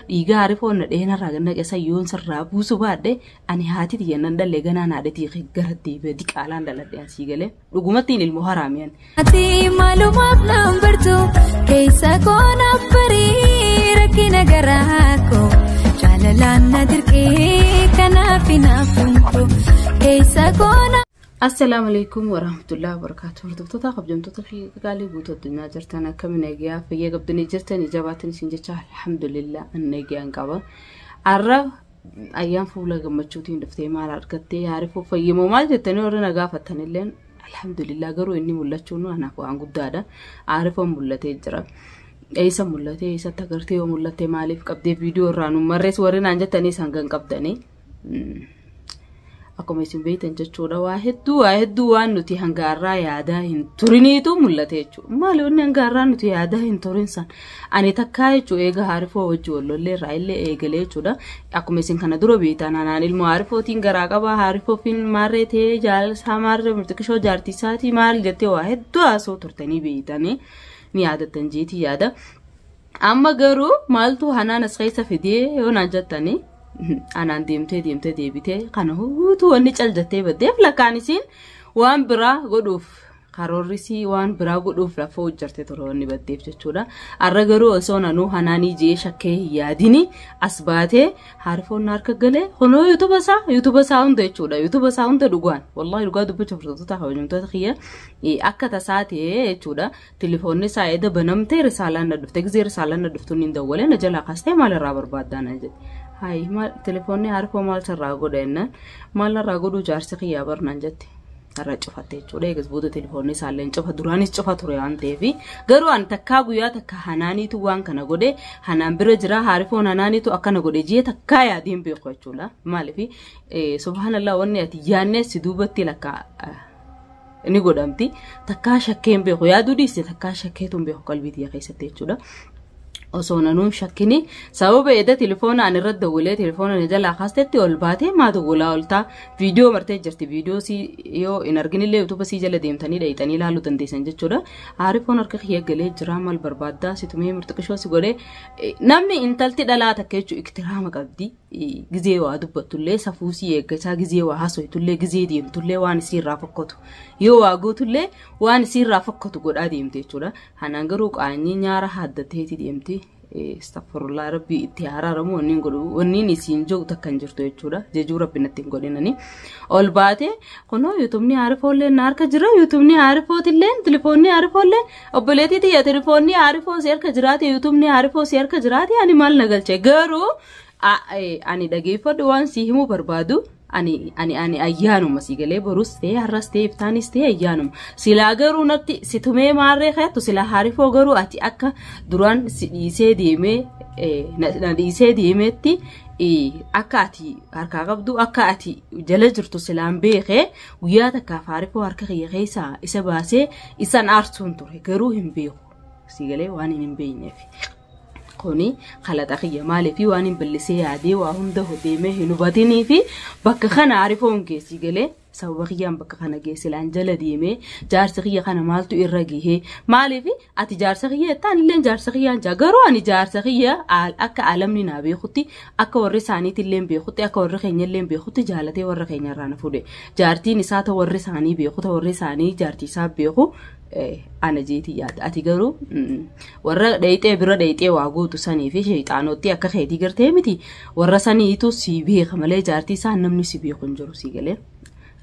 Dhiiga Aarifoon na dhahee narraa gad naqe san yoon sirraa buusu baadhe ani haati tiyya nan dhalle ganaan haadha tiyya gara deebi'a diqaalaan dhaladhe an sii galee dhugumattiin ilmoo haraami an. Ati maalumaaf naan bartu keessa koo naaf barii rakkina garaa koo jaalalaan na dirqee kanaaf hinaafuun koo keessa koo na. Assalaamu alaikum warahmatullahi wabarakatuh. Hordoftoota kabajamtoota fi qaqaalii guutuu addunyaa jirtan akkami nagayaa fayyaa qabdanii jirtanii jabaatan isin jecha alhamdulillah an nagayaan qaba. Har'a ayyaan fuula gammachuutiin dhuftee maal argattee Aarifoo fayyimoo maal jettanii warri na gaafattan illeen alhamdulillah garuu inni mul'achuun anaaf waan guddaadha. Aarifoon mul'atee jira. Eessa mul'atee eessatti agartee yoo mul'attee maaliif qabdee viidiyoo irraa nu marrees warri naan jettanii isaan gan qabdanii. Akkuma isin beektan jechuudha waa hedduu waa hedduu waan nuti hanga har'aa yaadaa hin turiniitu mul'ate jechuudha. Maali wanni hanga har'aa nuti yaadaa hin turin san ani takkaa jechuudha eega Aarifoo wajji wal lollee irraa illee eegalee jechuudha. Akkuma isin kana dura beektan anaan ilmoo Aarifootiin garaa qaba Aarifoofiin maarree ta'ee jaalala isaa maarree murtiqishoo jaartii isaatii maal jettee waa hedduu haasoo turtanii beektanii ni yaadattan jeetii yaada. Amma garuu maaltu hanaan as keessa fidee yoo naan jettanii anaan deemtee deemtee deebitee kana huutuu wanni cal jettee baddeef lakkaan isiin waan biraa godhuuf karoorrisii waan biraa godhuuf lafa hojjarte ture wanni baddeef jechuudha. Har'a garuu osoo nanuu hanaanii jee shakkee hin yaadini as baatee Aarifoon harka galee kunoo yuutuba isaa hunda jechuudha. Yuutuba isaa hunda dhugaan wallaahi dhugaa dubbachuuf hordoftoota kabajamtoota kiyya akka tasaa ta'ee jechuudha. Telefoonni isaa eda banamtee risaalaan na dhufte gizee risaalaan na dhuftu inni dawwalee na jalaa kaastee maal irraa barbaaddaa na jedhe. Hayi maal telefoonni Aarifoo maal sirraa godha jennaan maal narraa godhuu jaarsi kiyyaa barnaan jette. Irra cufatte jechuudha. Eegas booda telefoonni isaallee cufa duraanis cufa ture waan ta'eef garuu an takkaa guyyaa takka hanaaniitu waan kana godhe hanaan bira jira Aarifoon hanaaniitu akkana godhe jee takkaa yaadeen beeku jechuudha. Maaliif subhaanallah wanni ati yaadne si duubatti lakka ni godhamti takkaa shakkee hin beeku yaaduu dhiiste takkaa shakkeetu hin beeku qalbii tiyya keessatti jechuudha. Osoo nanuun shakkini sababa eda telefoona ani irra dawwalee telefoona na jalaa kaastetti ol baatee maa dawwalaa oltaa viidiyoo martee jirti viidiyoo si yoo hin arginillee yuutuuba sii jala deemtanii dhayixanii ilaaluu dandeessan jechuudha. Aarifoon harka kiyya galee jira maal barbaaddaa si tumee murtiqishoo si godhee namni intalti dhalaa takka jechuun iktiraama qabdi gizee waa dubbattullee safuu sii eeggachaa gizee waa haasofitullee gizee deemtullee waan isii irraa fokkatu yoo waa gootullee waan isii irraa fokkatu godhaa deemte jechuudha. Hanaan garuu qaanyii nyaara haaddateeti deemti. Astagfirullah rabbi itti araaramu wanniin godhu wanniin isiin jiru takka hin jirtu jechuudha. Jejuu rabbi natti hin godhinani. Ol baate kunoo yuutubni Aarifoollee na harka jira yuutubni Aarifootillee telefoonni Aarifoollee obboleettii tiyya telefoonni Aarifoo si harka jiraate yuutubni Aarifoo si harka jiraate ani maal na galche garuu ani dhageeffadhu waan si himuu barbaadu ani ani ani ayyaanuma si galee borus ta'e har'as ta'e iftaanis ta'e ayyaanuma silaa garuu natti si tumee maarree keettu silaa Aarifoo garuu ati akka duraan si dhiisee deemee na dhiisee deemeetti akka ati harkaa qabdu akka ati jala jirtu silaan beekee guyyaa takkaaf Aarifoo harka kiyya keessaa isa baasee isan aarsuun ture garuu hin beeku si galee waan hin beekneef. Kuni kalaxa kiyya maaliif waan hin bal'isee yaadee waa hunda deemee hin hubatinii fi bakka kana Aarifoon geessi galee sababa kiyyaan bakka kana geesse laan jala deemee jaarsa kiyya kana maaltu irra gahee maaliif ati jaarsa kiyya jettaan illee jaarsa kiyyaan jaa garuu ani jaarsa kiyya akka alamni naa beekutti akka warri isaaniitillee beekutti akka warri keenya illee beekutti jaalatee warra keenya irraa na fuudhe jaartiin isaa ta warri isaanii beeku ta warri isaanii jaartii isaa beeku ana jeetii yaada ati garuu warra dhayixee bira dhayixee waa gootu sanii fi sheexaanotti akka keetii gartee miti warra saniitu si beeka malee jaartii isaa namni si beeku hin jiru si galee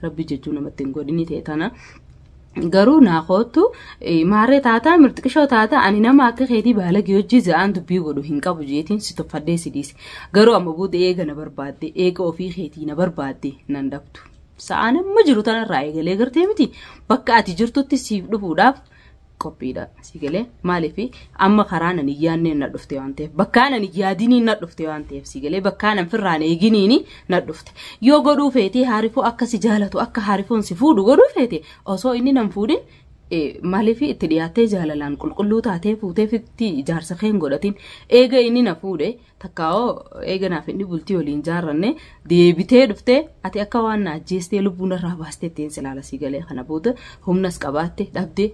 rabbi jechuu namatti hin godhini ta'e tana. Garuu naa kootu maarree taataa mirxiqishoo taataa ani nama akka keetii baalagee hojii za'aan dubbii godhu hin qabu jeetiin si tuffadhee si dhiise. Garuu amma booda eega na barbaadde eega ofii keetii na barbaadde nan dhabdu. Sa'aan amma jiru tanarraa eegalee gartee miti bakka ati jirtutti siif dhufuudhaaf qophiidha si galee maaliif amma karaa nan hin yaadneen na dhufte waan ta'eef bakka nan hin yaadiniin na dhufte waan ta'eef si galee bakka nan firraan eeginiin na dhufte yoo godhuu feetee Aarifoo akka si jaalatu akka Aarifoon si fuudhu godhuu feete osoo inni nan fuudhin Maaliif itti dhiyaattee jaalalaan qulqulluu taatee fuutee fitti ijaarsa kee hin godhatin? Eega inni na fuudhe takkaa'oo, eega naaf inni bultii waliin jaarranne, deebitee dhuftee ati akka waan na ajjeestee lubbuu narraa baastee ittiin silaala sii galee. Kana booda humnas qabaatte dhabdee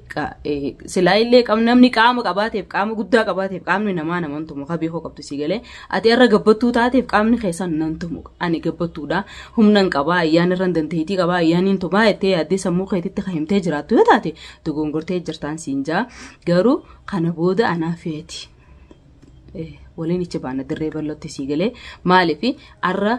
silaa illee namni qaama qabaateef, qaama guddaa qabaateef, qaamni namaa naman tumu ka beekoo qabdu sii galee. Ati irra gabbattuu taateef qaamni keessan nan tumu, ani gabbattuudha, humna hin qabaa, ayyaan irra dandeettii qabaa, ayyaan hin tumaa jettee yaaddee sammuu keetitti kan himtee jiraattu yoo taate dogongortee jirtaan siin jaa. Garuu kana booda anaa feeti waliin ichi baana dirree bal'ootti sii galee. Maaliif arra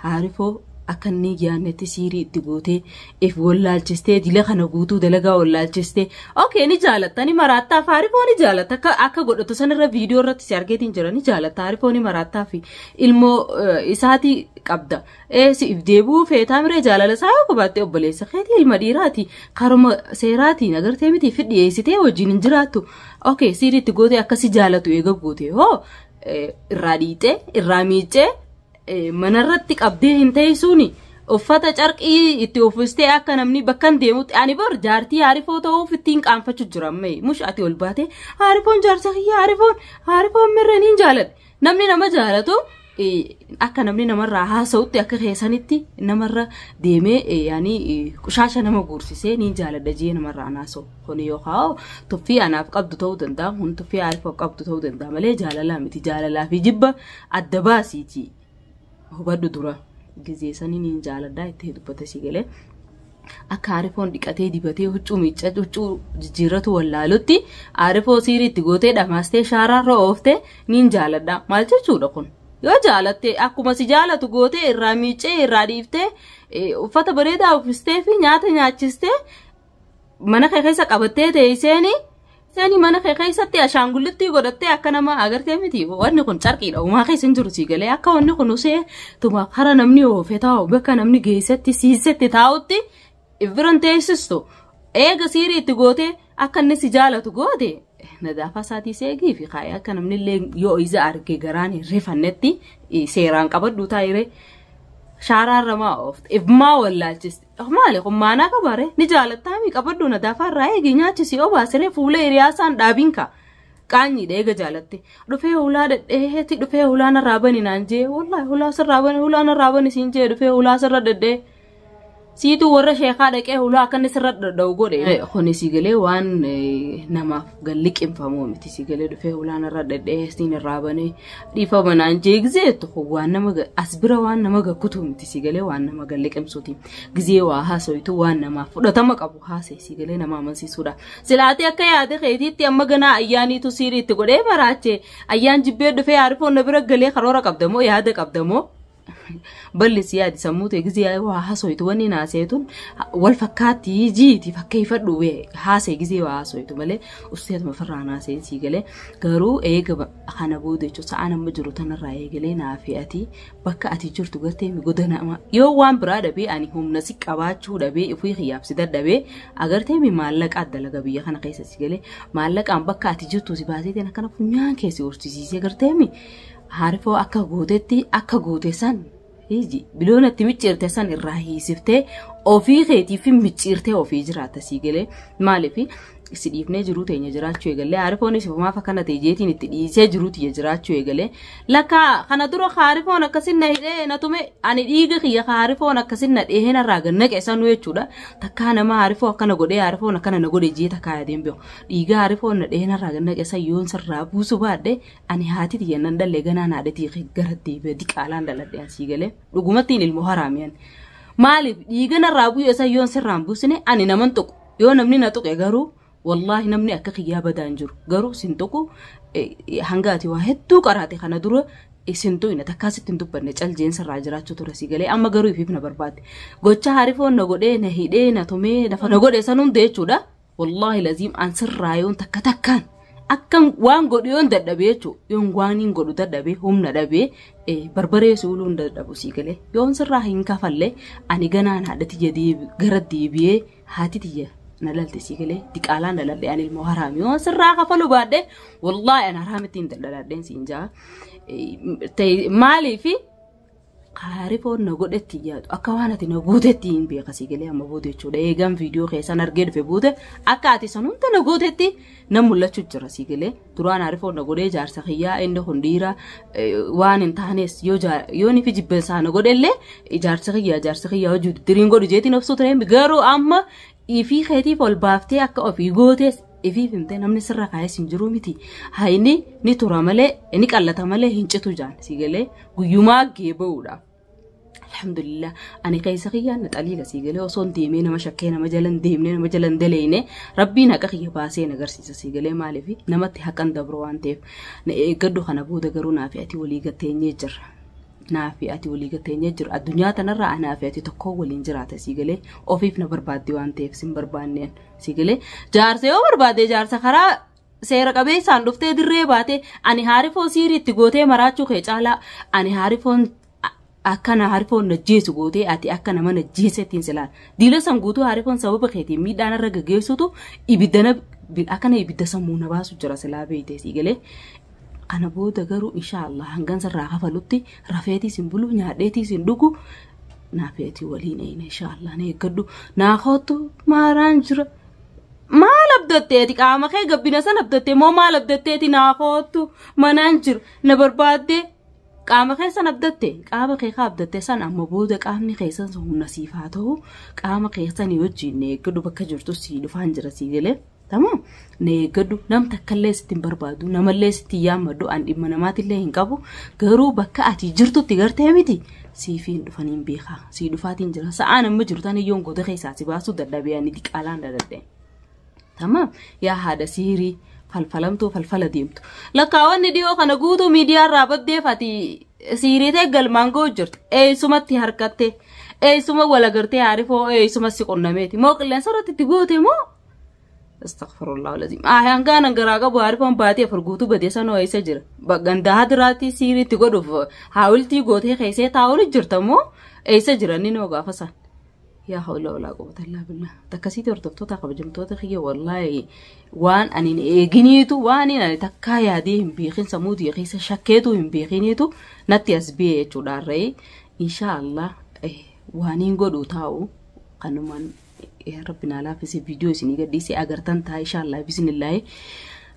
haarifoo akka inni yaadnetti siirii itti gootee if wallaalchistee, dila kana guutuu dalagaa wallaalchistee? Okay, ni jaalatta, ni maraattaaf, haarifoo ni jaalatta. Akka godhatu sanirra viidiyoo irratti si argeetiin jira. Ni jaalatta haarifoo, ni maraattaa fi ilmoo isaatii qabda. Si if deebi'uu feetaa miree? Jaalala isaa yoo qabaatte obboleessa keetii ilma dhiiraati karuma seeraatiin agartee miti fi dhiyeessitee wajjin hin jiraattu. Okay, siirii itti gootee akkasi jaalatu eega goote hoo irraa dhiixee irraa miicee manarratti qabdee hin teessuuni, uffata carqii itti uffistee akka namni bakka hin deemutti, ani bar jaartii haarifoo ta'uuf ittiin qaanfachuu jira amma. Mush ati ol baatee haarifoon jaarsa kiyya, haarifoon mirra niin jaaladhe. Namni nama jaalatu akka namni namarraa haasa'utti akka keessanitti namarra deemee yaani qushaasha nama guursisee niin jaaladha jee namarraa haasa'u kun yookaan tuffii anaaf qabdu ta'uu danda'a, kun tuffii haarifoof qabdu ta'uu danda'a malee jaalalaa miti. Jaalalaa fi jibba adda baasiiti hubadhu. Dura gizee sanii niin jaaladhaa itti dubbata si galee, akka haarifoon dhiqatee dibatee huccuu miiccatu, huccuu jijjiirratu wallaalutti haarifoo siirii itti gootee dhamaastee shaaraarra ooftee niin jaaladha maal jechuudha kun? Yoo jaalatte akkuma si jaalatu gootee irraa miiccee irraa dhiiftee uffata bareedaa uffistee fi nyaata nyaachistee mana kee keessa qabattee teessee seeni mana kee keessatti ashaangullitti godhattee akka nama agartee miti, wanni kun carqiidha, uumaa keessa hin jiru sii galee. Akka wanni kun usee tuma kara namni oofe taa'u, bakka namni geessetti siisetti taa'utti biran teessistu, eega siirii itti gootee akka inni si jaalatu goote, nadaafaa isaatii seegii fi kaayee akka namni illee yoo isa arge garaan hin rifannetti seeraan qabadhu taa'ire. Shaaraarra maa oofte? If maa wallaalchiste? Maali kun? Maanaa qabare ni jaalattaami, qabadhu, nadaafaa irraa eegi, nyaachisi, obaasiree fuula hiriyaasaan dhaabiin ka qaanyiidha. Eega jaalatte dhufee hulaa dhedheeti, dhufee hulaa narraa bani naan jee, wallaahi hulaa sirraa bani, hulaa narraa bani siin jee, dhufee hulaa sirra dhedhee, siitu warra sheekaa dhaqee hulaa akka inni sirra dhadha'u godhe. Kuni si galee waan namaaf galliqinfamuu miti si galee. Dhufee hulaa narra dhadhee siin irraa banee dhiifa manaan jee gizeettu waan nama as bira waan nama gakkutu miti si galee, waan nama galliqimsuuti. Gizee waa haasawitu waan namaaf fudhatama qabu haasa'e si galee, nama amansiisuudha. Silaatee akka yaada keetiitti amma ganaa ayyaaniitu siirii itti godhee maraachee ayyaan jibbee dhufee haarifoon na bira galee karoora qabdamoo yaada qabdamoo bal'isi yaadi sammuu ta'e. Gizee waa haasoitu wanni naaseetun wal fakkaatti jiiti fakkeeffadhu haasee gizee waa haasoitu malee usteetuma firraa naasee sii galee. Garuu eega kana booda jechuun sa'aan amma jiru tanarraa eegalee naafi ati bakka ati jirtu gartee goda nama yoo waan biraa dhabee, ani humna si qabaachuu dhabee, ifii xiyyaaf si dadhabee agartee maallaqaa dalaga biyya kana keessa si galee, maallaqaan bakka ati jirtu si baaseetiin akkana funyaan keessi horsiisee gartee haarifoo akka gootetti akka goote san hiji biliyoonatti micciirte san irraa hiisiftee ofii keetiif micciirtee ofii jiraatta sii galee. Maaliif si dhiifnee jiruu teenya jiraachuu eegalee, haarifoonis maaf akkana ta'e jeetiin itti dhiisee jiruu tiyya jiraachuu eegalee. Lakka kana dura haarifoon akkasin na hidhee na tume, ani dhiiga kiyya haarifoon akkasin na dhehee narraa gannaqe sanuu jechuudha. Takkaa nama haarifoo akkana godhee, haarifoon akkana na godhe jee takkaa yaadeen beeku. Dhiiga haarifoon na dhehee narraa gannaqe san yoon sirraa buusu baadhe, ani haati tiyya nan dhalle ganaan haadhatii gara deebi'e diqaalaan dhaladhe asii galee, dhugumattiin ilmoo haraamiyan. Maaliif dhiiga narraa bu'e san yoon sirraan buusine, ani naman tuqu. Yoo namni na tuqe garuu wallaahi namni akka kiyyaa badaa hin jiru. Garuu sin tuqu, hanga ati waa hedduu qaraate kana dura sin tuqne, takkaa sitti hin dubbanne, caljeen sirraa jiraachuu ture si galee. Amma garuu ifiif na barbaadde. Gocha harifoon na godhee, na hidhee, na tumee, lafa na godhe san hunda jechuudha. Wallaahi laziim an sirraa yoon takka takkaan akkan waan godhu yoon dadhabee jechuudha, yoon waan hin godhu dadhabee, humna dhabee barbaree suuluu hin dadhabu sii galee, yoon sirraa hin kafalle ani ganaan haadha tiyya gara deebi'ee, haati tiyya na dhalte sii galee, diqaalaan dhaladhe, ani ilmoo haraami. Yoon sirraa kafalu baadhe wallaahi an haraamitti hin dadhaladheen siin jaa. Maaliifi Haarifoon na godhetti yaadu akka waan ati na gootetti hin beeka si galee amma booda jechuudha. Eegaan viidiyoo keessan argee dhufe booda akka ati san hunda na gootetti na mul'achuu jira si galee. Duraan haarifoon na godhee jaarsa kiyyaa inni kun dhiira waan hin taanes yoo ni fi jibbensaa na godhellee jaarsa kiyyaa hojii diriin godhu jeetiin obsuu ture garuu amma ifii keetiif ol baaftee akka ofii gootees ifiif himtee namni sirra kaayes hin jiru miti. Hayni ni tura malee ni qallata malee hin citu jaan si galee guyyumaa gee ba'uudhaaf. Alhamdulillah ani keessa kiyyaan na xaliila si galee osoo hin deemee nama shakkee nama jala hin deemne nama jala hin daleene rabbiin haqa kiyya baasee na agarsiisa si galee maaliif namatti haqan dabru waan ta'eef na eeggadhu kana booda garuu naafi ati walii gatteenyee jirra. Naafi ati walii gatteenyee jirra addunyaa tanarraa anaafi ati tokko waliin jiraata si galee ofiif na barbaadde waan ta'eef sin barbaanneen si galee jaarsa yoo barbaade jaarsa karaa seera qabeessaan dhuftee dirree baate ani haarifoo siiriitti gootee maraachuu kee caalaa ani haarifoon akkana haarifoon najjeesu gootee ati akka nama najjeesettiin silaan diila san guutuu haarifoon sababa keetiin miidhaan irra gaggeessutu ibidda akkana ibidda sammuu na baasu jira silaa beeytee si galee. Kana booda garuu inshaallah hangan sirraa kafalutti rafeetiis hin bulu nyaadheetiis hin dhugu naafeetii waliin eeyna inshaallah na eeggadhu naa kootu maaraan jira. Maal abdatteeti qaama kee gabbina san abdattee moo maal abdatteeti naa kootu manaan jira na barbaaddee qaama kee san abdatte qaama kee kaa abdatte san amma booda qaamni keessan humna siif haa ta'u qaama keessan wajjin na eeggadhu bakka jirtu sii dhufaan jira sii galee. Tamam na eeggadhu nam takkallee sitti hin barbaadu namallee sitti hin yaammadhu an dhimma namaatillee hin qabu garuu bakka ati jirtutti gartee miti siifiin dhufaniin beekaa sii dhufaatiin jira sa'aan amma jiru tan iyyoon goota keessaa si baasuu dadhabee ani diqaalaan dadhabee. Tamam yaa haadha siirii falfalamtuu falfala deemtu lakkaawwanni dhiyoo kana guutuu miidiyaarraa baddeef ati siirii ta'e galmaan ga'u jirtu eessumatti harkatte eessuma walagartee haarifoo eessuma si qunnameeti moo qilleensa irratti itti goote moo. Astaghfirullah alazim. Hangaan garaa qabu haarifoon baatee afur guutuu badee sanoo eessa jira? Gandaa hadiraatti siiriitti godhuuf haawultii gootee keessee taa'uun jirta moo eessa jira inni noo gaafa san? Yaa hawla walaa quwwata illaa billah. Takkasiitii hordoftoota kabajamtoota kiyya wallaahi waan ani hin eeginiitu waan ani takkaa yaadee hin beekin sammuu keessa shakkeetu hin beekiniitu natti as ba'e jechuudha har'ee. Inshaallah waan hin godhu taa'u kanumaan rabbi naa laaffise viidiyoo isinii gadhiisee agartan ta'a inshaallah bismillaahi.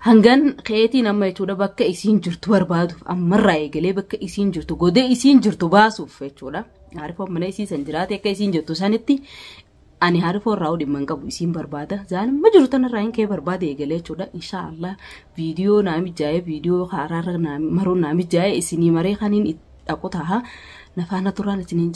Hangan keetiin amma jechuudha bakka isiin jirtu barbaaduuf ammarraa eegalee bakka isiin jirtu godee isiin jirtu baasuuf jechuudha. Haarifoon mana isii san jiraate akka isiin jirtu sanitti ani haarifoon irraa dhimma hin qabu isiin barbaada. Zaanuma jiru tanarraa hin kee barbaade eegalee jechuudha. Inshaallah viidiyoo naa mijaa'ee viidiyoo haraarra maruun naa mijaa'ee isinii maree kaniin dhaqu ta'a. Nafaana turaan isiniin jira.